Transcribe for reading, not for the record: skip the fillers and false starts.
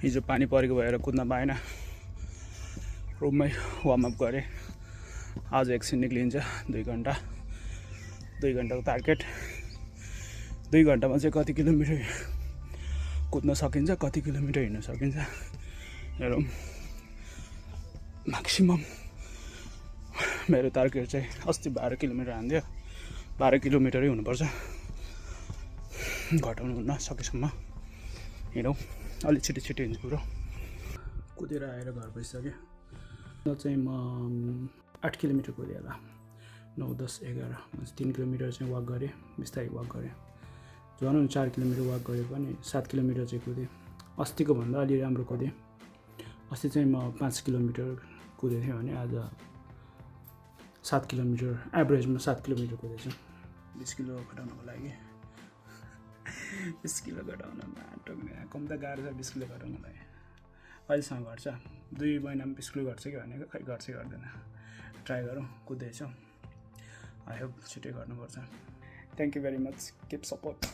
हिजो पानी परेको भएर कुद्न पाएन, रुममै वार्मअप गरेँ। आज एकछिन निक्लिन्छ 2 घन्टाको टार्गेट। 2 घन्टामा चाहिँ कति किलोमिटर कुद्न सकिन्छ, कति किलोमिटर हिँड्न सकिन्छ हेरौँ। म्याक्सिमम मेरो टार्गेट चाहिँ अस्ति 12 किलोमिटर हान्थ्यो, 12 किलोमिटरै हुनुपर्छ, घटाउनु हुन्न सकेसम्म हिँडौँ। अलि छिटो हिँड्छु ब्रो। कुदेर आएर घर बसिसकेँ। चाहिँ म 8 किलोमिटर कुदेँ होला, 9, 10, 11 3 किलोमिटर चाहिँ वाक गरेँ, बिस्तारै वाक गरेँ। झन् 4 किलोमिटर वाक गरेँ पनि 7 किलोमिटर चाहिँ कुदेँ। अस्तिको भन्दा अलि राम्रो कुदेँ। अस्ति चाहिँ म 5 किलोमिटर कुदेको थिएँ भने आज 7 किलोमिटर, एभरेजमा 7 किलोमिटर कुदेछु। 20 किलो घटाउनको लागि 20 किलो घटाउन कम त गाह्रो छ। 20 किलो घटाउनलाई अहिलेसम्म घट्छ, 2 महिनामा 20 किलो घट्छ कि भनेको, खै घट्छ गर्दैन। ट्राई गरौँ, कुद्दैछौँ। आई होप छिटै गर्नुपर्छ। Thank you very much, keep support.